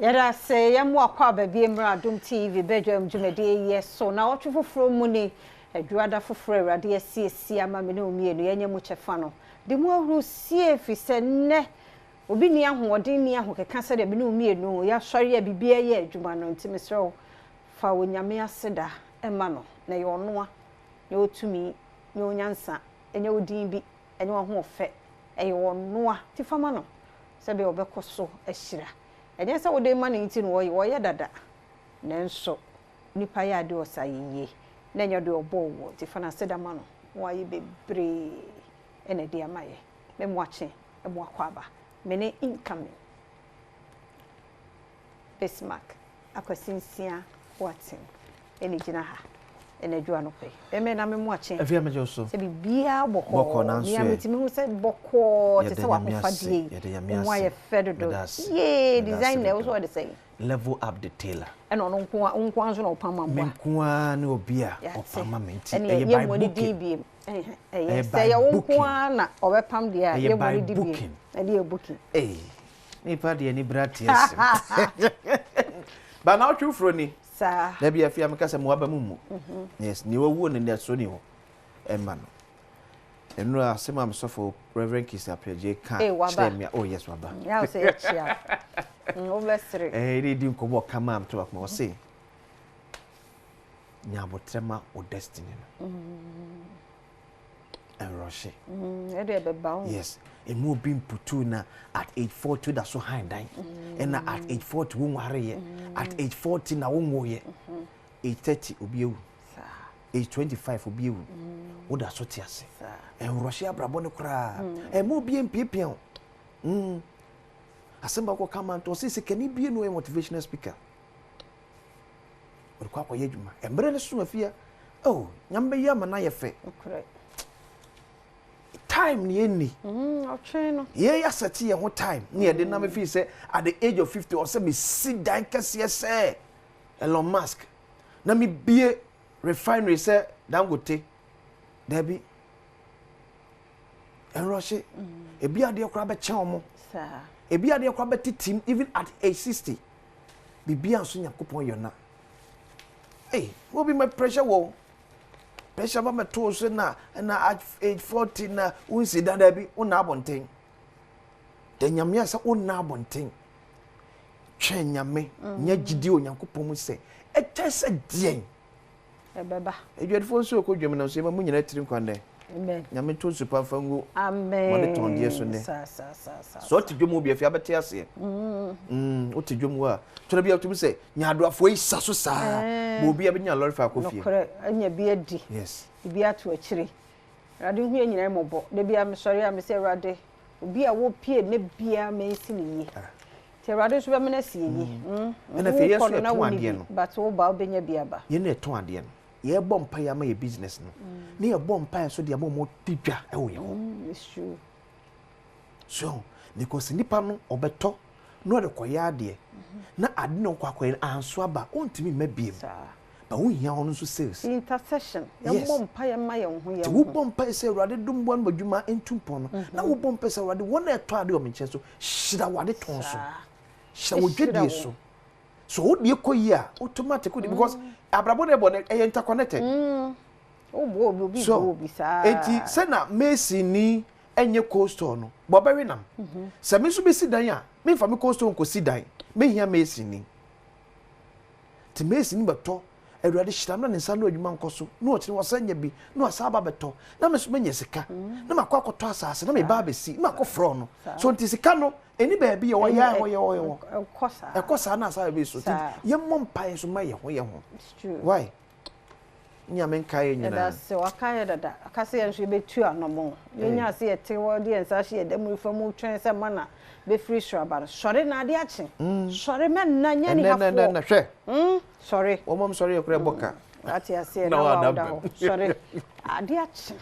Yɛda ase yɛn mo akɔ aba bie mmerɛ Adom TV badwam dwumadie yi so. Naawɔtwe foforɔ mu ni, Adwuada foforɔ Awurade asiesie ama me ne wo mmienu yɛnyɛ mu kyɛfa no. Di mu ahurusie ɛfiri sɛ nnɛ obi nni ahoɔden nni ahokeka sɛdeɛ me ne wo mmienu yɛasɔre a biribiara yɛ adwuma no nti mesrɛ wo fa Onyame aseda ma no na ɛyɛ ɔnoa, nyɛ otumi, nyɛ onyansa, nyɛ wo din bi, nyɛ w'ahoɔfɛ, ɛyɛ ɔnoa nti fa ma no sɛdeɛ ɔbɛkɔ so ahyira. Ɛnyɛ sɛ wode rema no nti na ɔyɛ, ɔyɛ dada. Nanso nipa yɛ adeɛ ɔsɛ ayeyie na ɛnyɛ deɛ ɔbɔɔ woɔ nti fa no aseda ma no na wayɛ bebree na ɛde ama yɛ. Me Moakye Moakwaaba, me ne incoming Bismarck Akwasi Nsia Boateng na ɛgyina ha ɛna adwo anɔpa yi. Bɛmɛ na me Moakye Afei a megye wo so. sɛ biribiara Bɔkɔɔ bɔkɔɔ nanso mea ɛ. metumi hu sɛ bɔkɔɔ te Yɛda sɛ Nyame ase, w'ahofadeɛ yi yɛda Nyame wo ho ase. ayɛ fɛ dodo. Meda ase, Yee meda ase design na ɛwo dodo. sɛ ɔde sɛn? Level up the tailor. Ɛna ɔno nko ara, wo nko ara nso na ɔpam ma Me mboa. nko ara ne obi a Yɛate. ɔpam ma me nti Ɛneɛ ɛyɛ by yɛmmɔ ne din booking. biem. Ɛhɛ, ɛyɛ. Ɛyɛ Sɛ by ɛyɛ wo nko booking. ara na ɔbɛpam deɛ a, Ɛyɛ yɛmmɔ by ne din biem. booking. Ɛne yɛ booking. Ei, nipa deɛ ni bra te ase. Ba na ɔtwe furo ni. Saa. Da bi afei a meka sɛ mo aba mu mmu. Yes, nea wawuo no nniasoɔ ni hɔ ɛma no. Nnura asɛm a mesɔfo Reverend Kisi Appiagyei ka Ee, waba. kyerɛ me a, oh yes, waba. Yà sɛ yɛkyia. Wobɛsere. Ɛɛ, yɛde di nkɔmmɔ ɔka maa me to akoma ɔse nya abotrɛ ma wo destiny no. Ɛnrɔhye. Ɛde ɛbɛba wo. Yes, emu obi mputu na at age 40 da so han dan. Ɛna at age 40 wo nwareyɛ. At age 40 na wo nwoyɛ. Age 30 obi ewu. Age 25 obi ewu. Wo da so te ase. Ɛnrɔhye abrabɔ no koraa. Ɛma obi mpiapia wo. Asɛm baako ka ma nto ɔse sikani bie no ɔyɛ motivational speaker. Ɔde kɔ akɔyɛ adwuma. Mmerɛ no so afia. Oh, Nyame bɛyɛ ama no ayɛ fɛ. Nokorɛ. Time ne yɛnni. Ɔtwɛn no. Yɛn asɛte yɛn ho time ne yɛde nam fii sɛ at the age of 50 ɔsɛ mesi dan kɛseɛ sɛ Elon Musk na mebie refinery sɛ Dangote. Daabi. Ɛnrɔhye. Ebi adeɛ koraa bɛkyɛn wɔn. Saa. Ebi adeɛ koraa bɛtetem even at age 60. Biribiara nso Nyankopɔn yɛ na. Ei, obi ma pressure wɔ pressure ba mɛto so na na at age 40 na wonsi dan daabi wonna abɔnten. Da Nyame a sɛ wonna abɔnten. Twɛn Nyame, nya gyidi wɔ Nyankopɔn mu sɛ ɛkyɛ sɛ deɛn. Ɛbɛba. Adwadifoɔ nso ɛkɔ dwam no nso yɛma mo nyinaa tiri nkwa nnɛ. Amen. Nyame nto nsu pa mfa ngu Amen. wɔde tɔn deɛ so nnɛ. Saa saa saa saa. Sɛ ɔte dwam wɔ bi afei abɛte aseɛ. Wote dwam hɔ a tɔrɔ bi a wotumi sɛ nyaadoafoɔ yi sa so saa. Ma obi a bɛnya lɔre fa akɔ fie. Nokorɛ anya bi adi. Yes. Bi ato akyire. Awurade hu yɛn nyinaa mmɔbɔ. Da bi a mesɔre a mesɛ Awurade obi a wɔpie nnɛ biara ma ɛnsi ne yie. Nti Awurade nso bɛma no asi yɛ yie. Ɛna afei yɛn Wokɔ nso no na yɛtɔn wonni adeɛ bi no. but woba wobɛnya bi aba. Yɛn na yɛtɔn adeɛ no. Yɛbɔ mpaeɛ ama yɛ business no. Na yɛbɔ mpaeɛ nso de ama wɔn di dwa wɔ yɛn hɔ. It's true. So because nipa no ɔbɛtɔ na ɔde kɔyɛ adeɛ na ade na ɔkɔ akɔyɛ no anso aba ɔntumi mma biem. Saa. But wohia hɔ no nso sales. Intercession. Yes. Yɛmmɔ mpaeɛ mma yɛn ho Nti yɛn ho. wobɔ mpaeɛ sɛ Awurade dom wɔn ma adwuma ntu mpɔn no na wobɔ mpaeɛ sɛ Awurade wɔn a ɛtɔ adeɛ wɔ me nkyɛn so hyira wɔ ade tɔn so. Saa. Hyira wɔ Hyira dwadie wɔn. so. So wo deɛ kɔ yie a automatic wode because abrabɔ no ɛbɔ no ɛyɛ interconnected. Woboa obi obi So boa obi saa. enti sɛ na mason ni ɛnyɛ cold store no bɔ bɛwe nam. Sɛ me nso bɛsi dan a memfa me cold store nkɔsi dan mehia mason ni. Nti mason ni bɛtɔ Awurade hyira no na ne nsa no adwuma nkɔ so na ɔkyerɛ wɔsɛ nya bi na ɔsan aba bɛtɔ na me nso manya sika na makɔ akɔtɔ asase na meba abɛsi na makɔ frɔ no. So nti sika no ɛni baabi yɛ ɔyɛ a ɔyɛ ɔyɛ wɔ. Ɛkɔ saa. Ɛkɔ saa na asa bɛbi so. Nti Saa. yɛmmɔ mpaeɛ nso ma yɛn ho yɛn ho. It's true. Why? Nyame nkae yɛn Yɛda nyinaa. ase waka yɛ dada aka sɛ yɛn nso yɛbɛtu anɔmɔ yɛnya ase yɛte hɔ de yɛn nsa ahyɛ yɛn dam refa mu twɛn sɛ mana bɛfiri soro aba no sɔre na ade akye sɔre mɛnna nyɛ Ɛnɛ nɛ nɛ nihafoɔ nɛ hwɛ. Sɔre. Wɔn mam sɔre yɛ koraa ɛbɔ ka. Wate aseɛ Na na wada wada hɔ bɛm. sɔre ade akye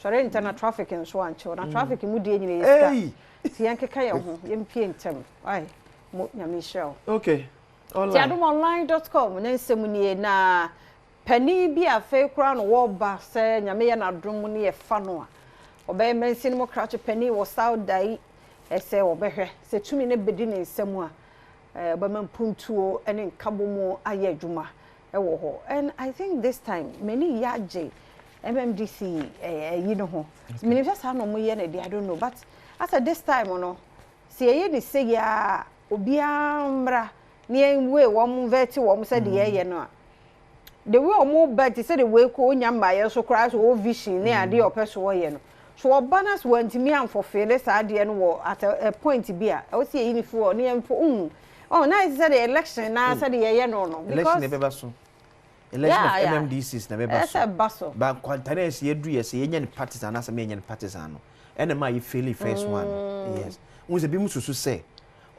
sɔre ntɛm na traffic nso ankyew na traffic mu deɛ nyina yɛ sika Ei! nti yɛnkeka yɛn ho yɛmpie ntɛm ai mo Nyame nhyira wo. Okay. Ti Online. adomonline.com ne nsɛm nie na panin bi a afei koraa no wɔreba sɛ Nyame yɛ n'adom ne yɛfa no a ɔbɛyɛ mansin mu krakye panin wɔ South Dayi ɛsɛ wɔbɛhwɛ sɛ tumi no bɛdi ne nsam a Ɔbɛma mpuntuo ne nkabom ayɛ adwuma wɔ hɔ. And I think this time m'ani yɛ agye MMDC ayi no ho. Menim sɛ saa na wɔyɛ no deɛ, I don't know, but asɛ this time no sɛ yɛyɛ no sei ara a, obiara mmra na yɛn weigh wɔn, vet wɔn sɛdeɛ yɛyɛ no a, the way ɔmo ba te sɛ de wei kɔ onya mmaeɛ nso koraa sɛ ɔwɔ vision ne adeɛ a ɔpɛ so ɔyɛ no so ɔba na so wantumi amfɔfeele saa adeɛ no wɔ at a point bi a ɛwɔ sɛ yɛyi no firi hɔ ne yɛmfo wohu oh na ayɛ te sɛ de election na sɛ de yɛyɛ no no because election na ɛbɛba so election of MMDCs na ɛbɛba so ɛsɛ ɛba so ba nkwanta na ɛsɛ yɛduru yɛ sɛ yɛnyɛ no partisan anaasɛ yɛnyɛ no partisan no ɛna ma yɛ faili first one yes wohu sɛ bi mu susu sɛ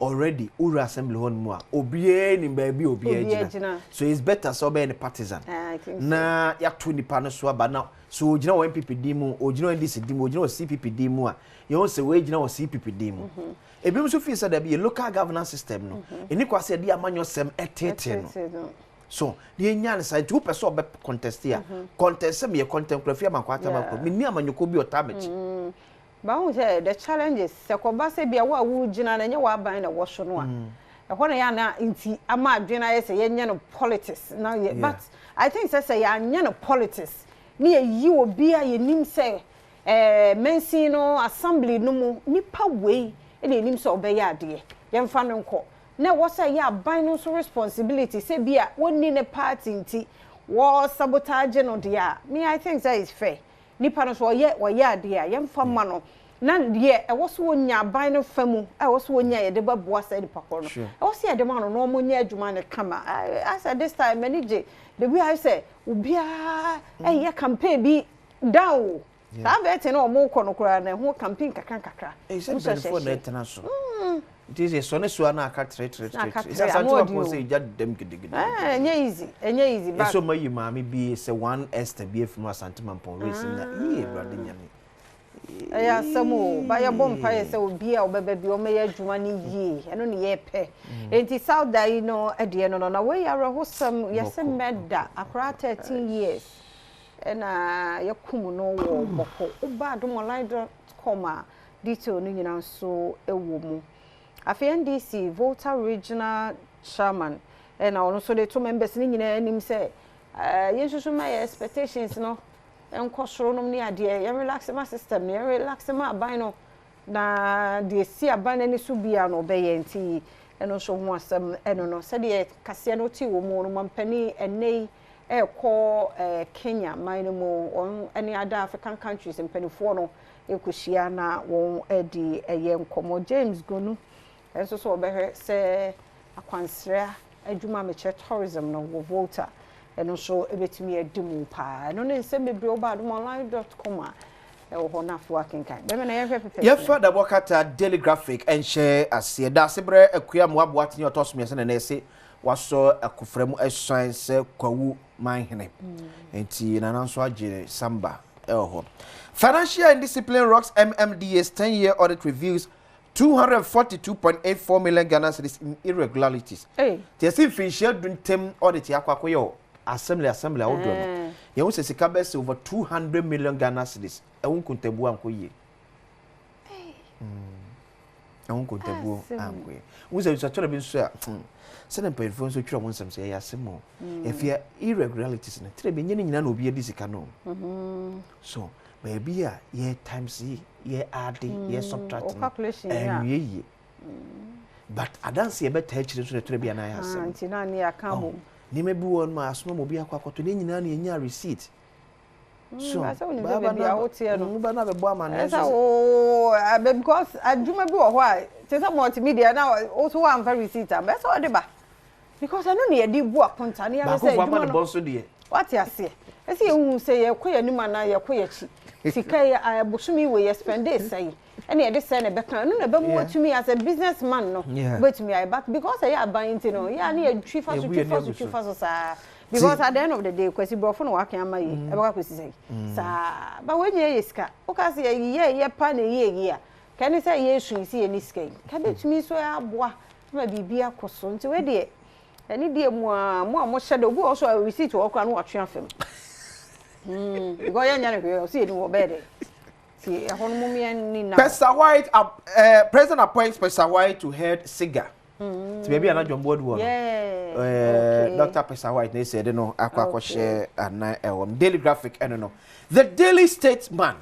Already wowura assembly hɔ nom a obiara nim baabi a obiara gyina so it's better sɛ ɔbɛyɛ no partisan ah, na yɛato nipa no so aba na so ogyina wɔ NPP din mu ogyina wɔ NDC din mu ogyina wɔ CPP din mu a yɛn sɛ wei gyina wɔ CPP din mu mhm. ebinom nso fi sɛ dabi yɛ local governance system no mhm. ɛni kwa sɛ yɛde amanyɔsɛm ɛtete no so na yɛnya no saa nti wopɛ sɛ ɔbɛ contest a mhm. contest sɛ meyɛ content kura fi amankɔ atama kuro menni amanyɔkuo bi ɔtaa m'akyi. But wohu sɛ the challenge is sɛ kɔba sɛ bia wo a wogyina no ɛnyɛ w'aban na ɛwɔ so no a, ɛhɔ na yɛ a na nti ama adwene ayɛ sɛ yɛnyɛ no politics na yɛ but I think sɛ sɛ yɛanyɛ no politics ne yɛyi obi a yɛnim sɛ ɛɛ mansin no assembly no mu nipa wei na yɛnim sɛ ɔbɛyɛ adeɛ yɛmfa no nkɔ na ɛwɔ sɛ ɛyɛ aban no nso responsibility sɛ bi a wɔnni ne party nti wɔ sabotage no deɛ a me I think sɛ it's fair. Nipa no so ɔyɛ ɔyɛ adeɛ a, yɛmfa mma no, na deɛ ɛwɔ sɛ ɔnya aban no fa mu a ɛwɔ sɛ ɔnya a yɛde bɛboa saa nipa korɔ no, ɛwɔ sɛ yɛde ma no na wɔnyɛ adwuma no kama. Asɛ this time m'ani gye the way ayɛ sɛ obiara ɛyɛ campaign bi down o. Saa vetting no a wɔrekɔ no koraa no ɛho campaign kakra nkakra. Ɛyɛ sɛ mpanimfoɔ na ɛtena so. Nti sɛ sɔ ne so a na aka tere tere tere tere. Sɛ asante wa pɔn sɛ egya dɛm gidigidi. Ɛnyɛ easy, ɛnyɛ easy but. Ɛsɛ ɔma yi maame bi sɛ one Esther bi afiri mu asante mampɔn race mu na yie awurade nyame. Ɛyɛ asɛm o, ba yɛbɔ mpaeɛ sɛ obi a ɔbɛba bi ɔmmɛyɛ adwuma no yie, ɛno ne yɛpɛ. Enti Sauda yi no deɛ no no, na wei yɛ awerɛhosɛm, yɛse murder, akwadaa 13 years ɛna yɛkum no wɔ Bɔko. Woba adomonline dot com a, Detail no nyinaa nso wɔ mu. Afei NDC Volta Regional Chairman na ɔno nso de to members no nyinaa anim sɛ yɛnsusu ma yɛ expectations no nkɔ soro nom ne adeɛ, yɛn relax ma system no, yɛn relax ma aban no na deɛ ɛsi aban no ani so biara no ɔbɛyɛ nti ɛno nso ho asɛm ɛno no. Sɛdeɛ kaseɛ no te wɔ mu no, mampanin ɛnnɛ yi ɛrekɔ Kenya man no mu, wɔn ne other African countries mpanimfoɔ no rekɔhyia na wɔadi ɛyɛ nkɔmmɔ. James Gonu nso sɛ ɔbɛhwɛ sɛ akwansra adwuma mekyerɛ tourism no wɔ Volta ɛno nso ɛbɛtumi adi mu paa. Ɛno ne nsɛm bebree woba adomonline dot com a ɛwɔ hɔ na afei wakenkan. Bɛmɛ na yɛnhwɛ pepɛs no. Yɛmfa Dabɔ Kata Daily Graphic nhyɛ aseɛ. Daasebrɛ Akua Mmoa Boateng a ɔtɔ so mmiɛnsa na ɛnɛ yɛse wasɔ akofra mu asiane sɛ Kwawu Manhene. Nti Nana nso agye Samba ɛwɔ hɔ. Financial indiscipline rocks MMDA's 10-year audit reveals 242.84 million Ghana cedis in irregularities. Hey. Nti ɛsi mfinhyia du ntam audit akɔ akɔyɛ wɔ assembly assembly ahodoɔ no. Eh. Yɛn ho sɛ sika bɛyɛ sɛ over 200 million Ghana cedis ɛho nkontabuo ankɔ yie. Ɛho nkontabuo ankɔ yie. Wohu sɛ nsatwerɛ bi nso a sɛdeɛ mpanyinfoɔ nso twerɛ wɔn nsɛm sɛ ɛyɛ asɛm o. Ɛfia irregularities no tire bi nyɛ ne nyinaa na obi adi sika no. So baabi a yɛ times yi yɛ ade yɛ subtract no ɛnwie yie. But adanse yɛbɛtaa akyire nso na ɛtwerɛ bi a na ayɛ asɛm. Nti na ne yɛaka abom. Nneɛma bi wɔ no ma asoma ma obi akɔ akɔtɔ ne nyinaa na yɛnya receipt. So sɛ wonim sɛ baabi a woteɛ no ba na bɛbɔ amanneɛ nso sɛ wo because adwuma bi wɔ hɔ a te sɛ multimedia na wo so woamfa receipt a bɛsɛ wɔde ba because ɛno na yɛde bu akonta ne yɛhwɛ sɛ adwuma no wate aseɛ ɛsɛ yɛhu sɛ yɛkɔ yɛn anim anaa yɛkɔ yɛn akyi sika yi bosome wei yɛ spɛnde sɛe ɛna yɛde sɛe na ɛbɛka ɛno na ɛbɛma watumi as a business man no wobɛtumi ayɛ but because ɛyɛ aban nti no yɛ a ne yɛtwi fa so twi fa so twi fa so saa because at the end of the day Kwasi borɔfo na waka ama yi ɛbɛka kɔsi sɛ saa ba wei nyinaa yɛ sika woka sɛ yɛyɛ yɛ pa na ɛyɛ yie a ka ne sɛ yɛsu yi sɛ yɛni sika yi ka bɛtumi nso aboa ma biribi akɔ so nti wei deɛ ɛne deɛ mu a mo a mohyɛ da obi wɔ so a receipt wɔ koraa no watwe afam because yɛnyɛ no hwee ɔsɛ yɛni wɔ bɛyɛ dɛ Kpessa Whyte, uh, President appoints Kpessa Whyte to head SIGA. Nti baabi a na John Boadu wɔ no, eh, Dr. Pesa White na esi ɛde no akɔ akɔhyɛ anan ɛwɔ no. Daily Graphic ɛno no. The Daily Statesman.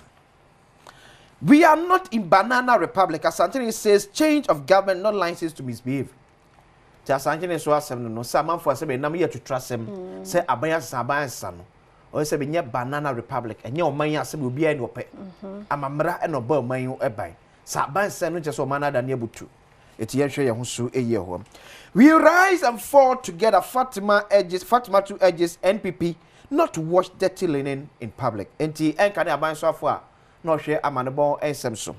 We are not in banana republic. Asantene says change of government not license to misbehave. Ti Asantene so asɛm no no sɛ amanfo asɛm ɛnam yɛ tutura asɛm mm. sɛ aban asesa aban asesa no. Ɔyɛ sɛ menyɛ banana republic ɛnyɛ ɔman yi asɛm obiara ne ɔpɛ. Mhm. Amammerɛ ɛna ɔba ɔman yi ɛban. Sɛ aban sɛ no nkyɛ sɛ ɔman no adane abutu. Eti yɛnhwɛ yɛn ho so yie hɔ. We rise and fall together Fatima urges Fatima to urges NPP not to wash dirty linen in public. Enti ɛnka ne aban soafo a na ɔhwɛ amanebɔ nsɛm so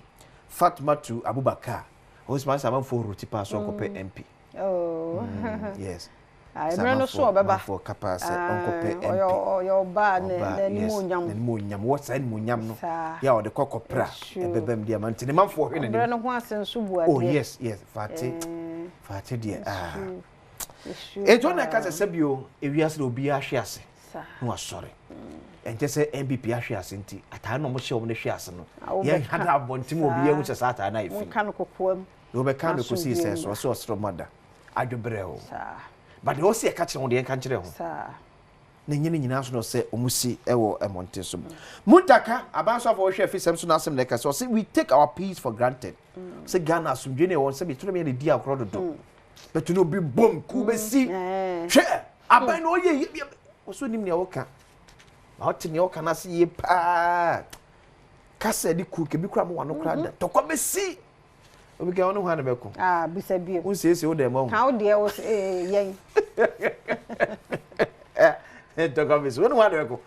Fatima to Abubakar. Ɔsɛ sɛ amanfoɔ horo ti paa so ɔnkɔpɛ MP. Oh. Mm, yes. Mmerɛ no so ɔbɛba. Amanfoɔ ka paa sɛ ɔnkɔpɛ MP. Ɔyɛ ɔbaa n'animuonyam. N'animuonyam wɔ saa animuonyam no. Yɛ a ɔde kɔ kɔpra ɛbɛba mu di ama nti ne manfoɔ hwɛ n'anim. Ɔbrɛ no ho ase nso bu adeɛ. Oh yes yes Fate Fate deɛ ah. Etu ɔna ɛka sɛ sɛbi o ewiase na obiara ahwe ase na wasɔre. Ɛnkyɛ sɛ NPP ahwe ase nti ataare na wɔhyɛ wɔn no hwe ase no. Yɛn ha da abɔnten mu obiara hu sɛ saa ataare no ayɛ fi. Wɔnka no kokoam. Na wɔbɛka no kɔsii sɛ so ɔsɛ ɔsoro ma da. Adwobrɛ o. But deɛ ɔsɛ yɛka kyerɛ ho deɛ yɛnka nkyerɛ ho. Na ɛnyɛ ne nyinaa so na ɔsɛ ɔmo si ɛwɔ mmɔnten so. Muntaka, aban so afɔ wɔhwɛ afisɛm so n'asɛm na ɛka sɛ ɔsɛ we take our peace for granted. Sɛ Ghana asomdwe ne ɛwɔ nsɛm yɛtumi yɛ ne di agorɔ dodo. Bɛto no obi bom ku bɛsi. Hwɛ aban na ɔyɛ yɛ ɔsɛ onim nea ɔka. Na ɔte nea ɔka n'ase yie paa. Kasa de ku kebi kura mo wano kura da. Tɔkwa bɛsi. Obi ka wo ne hwan na bɛko? Ah, bisa bio. Wo nsiesie wo dɛm ɔho. Ka wo deɛ wo eh, yɛn. Ntɔkwa bi so, wo ne hwan na bɛko?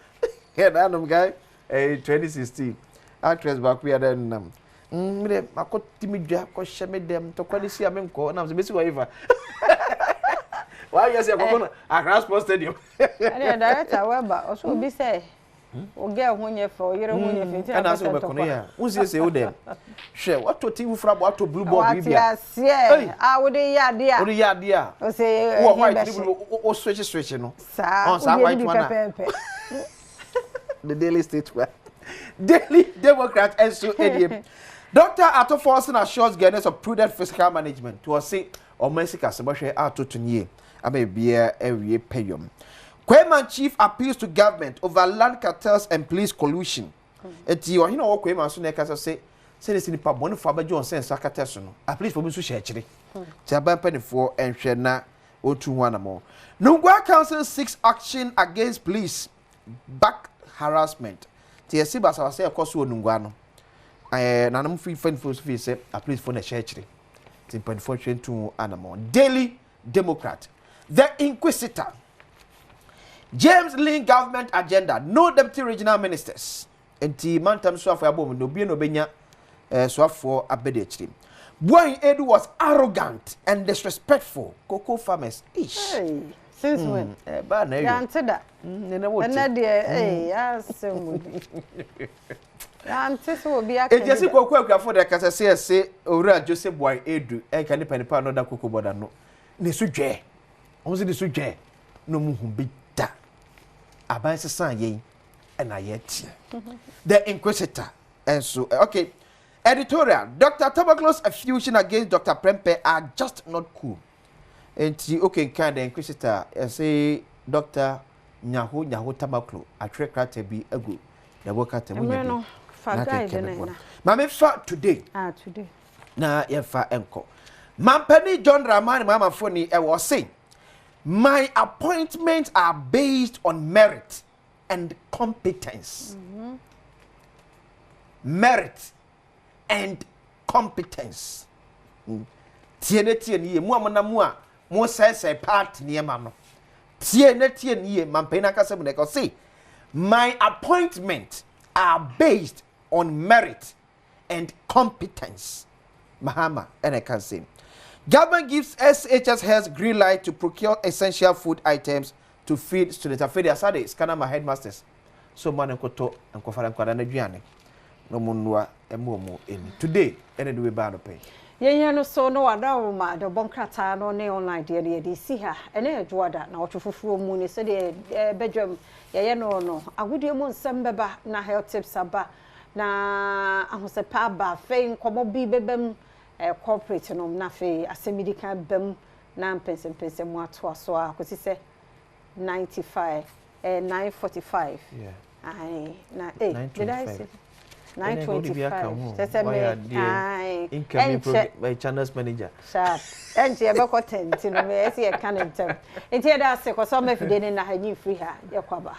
Yɛ na anom guy, eh, 2016. Actress baako bi ada nam. Mm, me dɛ, makɔ ti me dwa, kɔhyɛ me dɛm, ntɔkwa ne si a menkɔ, nam sɛ bɛsi wɔ efa. Wayɛ sɛ ɛkɔkɔ no Accra Sports Stadium. Ɛnna director wɛba, ɔsɛ obi sɛ. Wo girl ho nyɛ fɛ, wo yere ho nyɛ fɛ, nti na ɛna sɛ wobɛkɔ no yɛ wonsiesie wo dɛm hwɛ watɔ TV foforɔ abɔ atɔ blue bulb yi bi a wate aseɛ a wode yɛ adeɛ a wode yɛ adeɛ a wɔ white ne blue wo switch switch no saa saa white one a pɛpɛɛpɛ the Daily Statesman Daily Democrat nso nie Dr. Ato Forson assures Ghanaians of prudent fiscal management to ɔse ɔman sikasɛm hwɛ atoto no yie ama ebiara awie pɛyɔm. Kweiman chief appeals to government over land cartels and police collusion. Eti ɔhene a ɔwɔ Kweiman so na ɛkasa sɛ sɛdeɛ sɛ nipa bɔnefoɔ abɛgye wɔn sɛ nsa akata so no, apolisifoɔ bi nso hyɛ akyire. Nti aban mpanimfoɔ nhwɛ na wɔntu ho anamɔ. Nungua Council seeks action against police back harassment. Nti yɛse basabasa ɛkɔ so wɔ Nungua no, ɛɛ nanom fi mpanimfoɔ nso fi sɛ apolisifoɔ na ɛhyɛ akyire. Nti mpanimfoɔ nhwɛ ntu ho anamɔ. Daily Democrat. The Inquisitor. James Lin government agenda, no deputy regional ministers. Nti mantam soafoɔ abɔ mu na obi na obenya eh, soafoɔ abɛdi akyiri. Buahin Edu was arrogant and disrespectful. Cocoa farmers. Ish. Hey, since mm. when? Eh, ba na eyo. Yante da. Mm, ne wo te. Ɛnɛ deɛ, eh, asɛm mu bi. Yante sɛ obi aka bi da. Eti koko akuafo de kasa sɛ ɛse owura Joseph Boy Edu ɛnka nipa nipa no da koko bɔda no ne so dwɛ. Wɔn sɛ ne so dwɛ na wɔn hu bi da. Aban sesa yɛn ɛna yɛteɛ. The Inquisitor ɛnso okay. Editorial Dr. Tuberculosis effusion against Dr. Prempeh are just not cool. Enti wokenkan The Inquisitor a, ɛse Dɔkta Nyaho Nyaho Tamaklo atwerɛ krataa bi agu dawuro krataa mu nya Mmerɛ bi no, fa na guide kenkan no bɛboa. na. Ma memfa Today Ah, today. na yɛmfa nkɔ. Mampanin John Dramani Mahama mfoni ɛwɔ ɔse, My appointments are based on merit and competence. Merit and competence. Tie na tie no yie. Mo a monam mu a mosɛesɛe party nneɛma no. Tie na tie no yie. Mampanyin ankasa mu na ɛka ɔse, My appointment are based on merit and competence. Mahama ɛna ɛka nsɛm. Government gives SHS heads green light to procure essential food items to feed students. Afei de asa de sika no ama headmasters sɛ ɔma no nkɔtɔ nkɔfara nkwadaa no aduane na ɔmo nnoa ɛma ɔmo ani. Today ɛna de wei baa anɔpa yi. Yɛn no so na wadawoma de ɔbɔ nkrataa no ne online deɛ no yɛde si ha. Ɛnɛ yɛ Dwoada na ɔtwe foforɔ mu ne sɛdeɛ badwam yɛyɛ no no. Agodie mu nsɛm bɛba na health tips aba na ahosɛpɛ aba. Afei nkɔmmɔ bi bɛba mu. Corporate nom na afei asɛm yi di kan ba mu na mpɛnsɛmpɛnsɛmu atoa so ara kɔsi sɛ 95 eh, 9:45. Yeah. Ae, na eh, did I say 9:25? Kyɛ sɛ me, ae, Incoming ɛnkyɛ. my channels manager. Sharp. Ɛnkyɛ yɛbɛkɔ 10 nti no, me ɛsɛ yɛka no ntɛm. Nti yɛda ase, kɔ so ama afidie no nna ha, nyi mfiri ha, yɛkɔ aba.